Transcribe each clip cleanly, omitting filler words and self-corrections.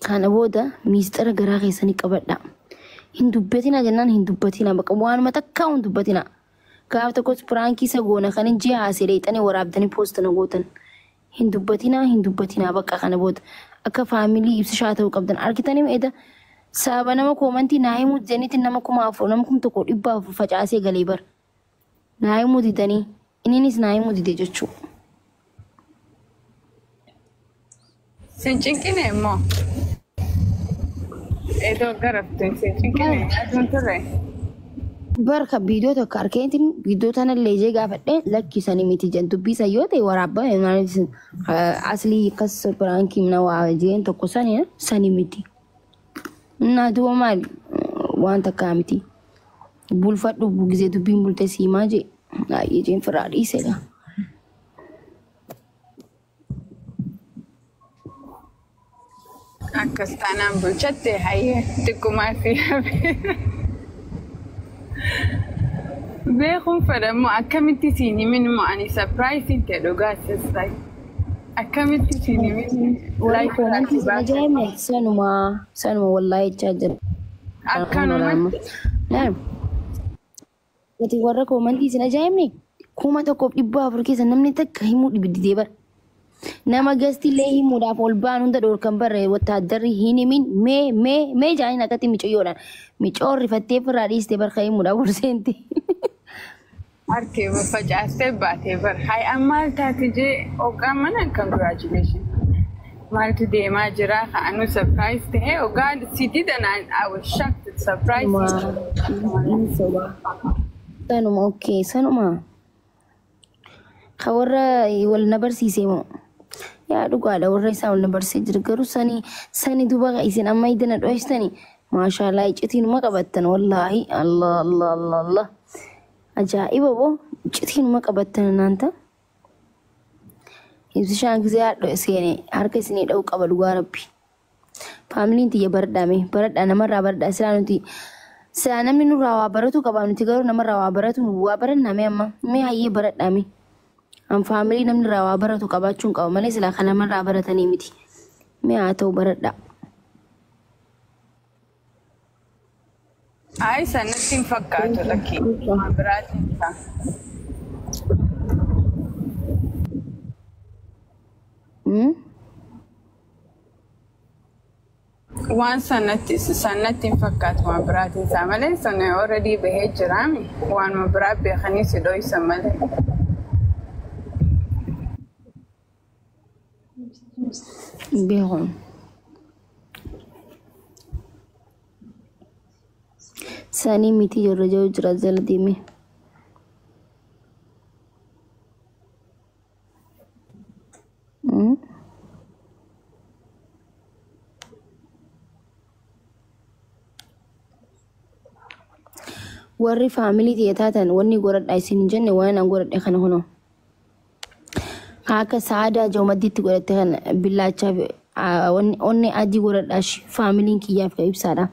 Kana booda miisxira garaa keessanii qabadha. Hin dubbatinaa jennaan hin dubbatinaa. Bakka waanuma takkaa hin dubbatinaa. Gaaf tokkos piraankii isa goona kan hin jee haasee dheexanii waraabdanii poosta na gootan. Hin dubbatinaa, hin dubbatinaa bakka kana booda. Akka faamilii ibsishaa ta'uu qabdan. Argitanii eda sababa nama koomantii naa himuu didaniitiin nama 4000, nama 1400 facaasee galee bara. Naa himuu didanii, inninis naa himuu dide jechuu. Sin cinqine immoo. Eedoo garaftuun sin cinqine aduun turre. Barka viidiyoo tokko arkeetiin viidiyoo tana leejee gaafadhe, lakkisanii miti jedhan. Dubbii san yoo ta'e waraabame, maaliif aslii akkas piraankii mana waa jeen tokko sani sani miti. Naa duuba maali, waan takkaa miti. Bulfadhu, gizee dubbiin bulte siimaa jee baay'ee jeen firaa dhiisedha. Akkas taanaan bulchatte, hayyee, xiqqumaa si hafe. Beekuun fedha immoo akkamitti siin himin immoo, ani surprise ta'e dhugaa, just like akkamitti siin himin. Warri Like koomantii sin ajaa'ibne, sanuma sanuma wallaahi jechaa jira. Akkanumatti. Ati warra koomantii sin ajaa'ibne, 1400 keessa namni takka himuu dhibididee bara. Nama gastillee himuudhaaf ol ba'an hunda dhoorkan barre wattaaddarri, hin himin, mee mee mee jaaniin akkatti micayyoodhaan micoon rifattee firraa dhiiste barka himuudhaaf ol seente. Harkee facaastee baatee bara. Hay, maal taate jee hoggaa mana, congratulation. Maaltu deemaa jira ka'anuu surprise ta'ee hoggaa si didan, I was shocked, surprise. Sanuma, okay, sanuma. Ka warra wal na barsiise moo? Yaa, dhugaadha, warra isaa wal na barsiisee jira, garuu sani sani duuba isin amma idana dho'istani, maashaallah, iccitiinuma qabattan. Wallaahi, Allah Allah Allah Allah, ajaa'iba boo, iccitiinuma qabattan naanta. Ibsishaan gisee haadha seene harka isinii dha'uu qaba, dhugaa rabbi. Faamiliin tiyya baradhaame, baradhaa, namarraa baradhaa. Silaa nuti silaa namni nurraa waa baratu qaba, nuti garuu namarraa waa baratu waa barannaa mee amma mee hayyee baradhaame. An faamilii namni irraa waa baratu qabaachuun qaba malee silaa kan namarraa baratanii miti. Mee haa ta'u, baradhaa. Ay, sanatti hin fakkaatu, lakkii. Waan biraatiin ta'a. Waan sanatti hin fakkaatu, waan biraatiin isaa malee sana already bahee jiraami. Waanuma biraa beekanii si dhoysan malee. Beeku. Sanii miti jirra jiru jira jala deeme. Warri faamilii ta'e taatan, wanni godhadha isin hin jenne, waan an godhadhe kana kunoo. Akka sa'aadaa joomaddiitti godhatte kana billaachaa fi onnee adii godhadhaa, faamiliin kiyyaaf ka ibsaadha.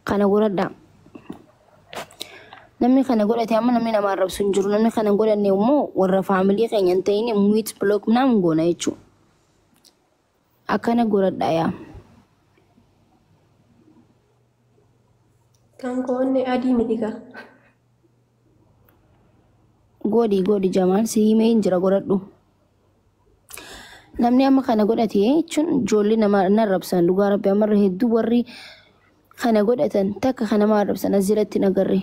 Kana godhadhaa. Namni kana godhate amma namni nama arrabsu hin jiru. Namni kana hin godhanne immoo warra faamilii keenya hin ta'in mute, block naam goona jechuudha. Akkana godhadhaa yaa. Kan koo onnee adii miti kaa. Godhi, godhi, Jamaal si himee hin jira, godhadhu. Namni amma kana godhate jechuun ijoollee nama na arrabsan, dhugaa rabbi, ammarra hedduu warri kana godhatan takka kan nama arrabsan as jalatti hin agarre.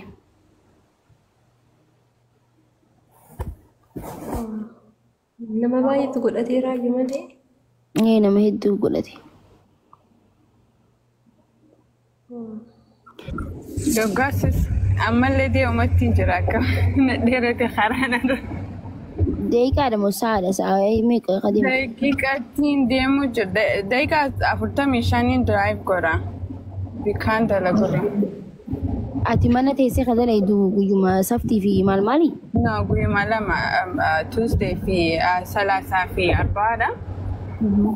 Nama baay'eetu godhateeraayyuu malee. Ee, nama hedduu godhate. Doggaasis ammallee deematti hin jira, akka na dheerate karaan irra. Daqiiqaadha moo sa'aadha? Sa'a meeqa ka deemtu? Daqiiqaatiin deemuu jira. Daqiiqaa 45n drive godha. Bikkaan dalagurra. Ati mana teessee ka dalaydu guyyuma saftii fi maal maali? No, guyyuma lama, Tuesday fi Salaasaa fi Arbaadha.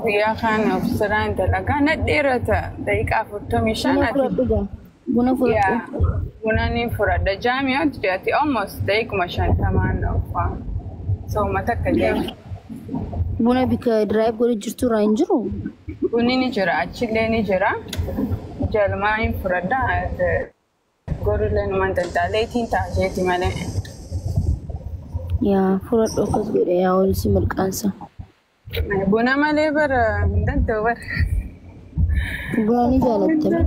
Guyyaa kaan ofisiraan dalagaa na dheerata, daqiiqaa 45. Buna Ati fudhadhu gaa. Buna fudhadhu. Yaa, buna ni fudhadha. Jaamiyaatu jiraati, almost daqiiquma 50n dhufa. Sooma takka deema. Buna bikka drive godhu jirtu irraa hin jiru. Bunni ni jira, achillee ni jira. Jalmaa hin fudhadha. Gorillee numan danda'a. Leetiin taaseeti malee. Yaa fudhadhu akkas godhe yaa ol si mirqaansa. Buna malee bara hin danda'u bara. Buna ni jaalatta.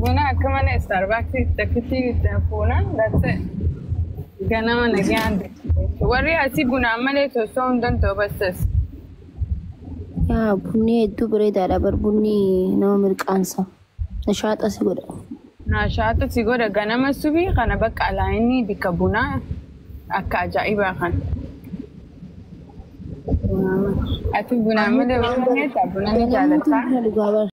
Buna akka malee Starbucks takkitti fuuna. That's it. Ganama nagaan. Warri asii bunaan malee tosoo hin danda'u bassas. Yaa bunni hedduu bareedaadha bar bunni nama mirqaansa. Nashaaxa si godha. Nashaata si godha ganama subii kana bakka alaayinii bikka bunaa akka ajaa'ibaa kana. Ati bunaan malee waan nyaata buna ni Ganamuutu jaalataa? buna dhugaa bara.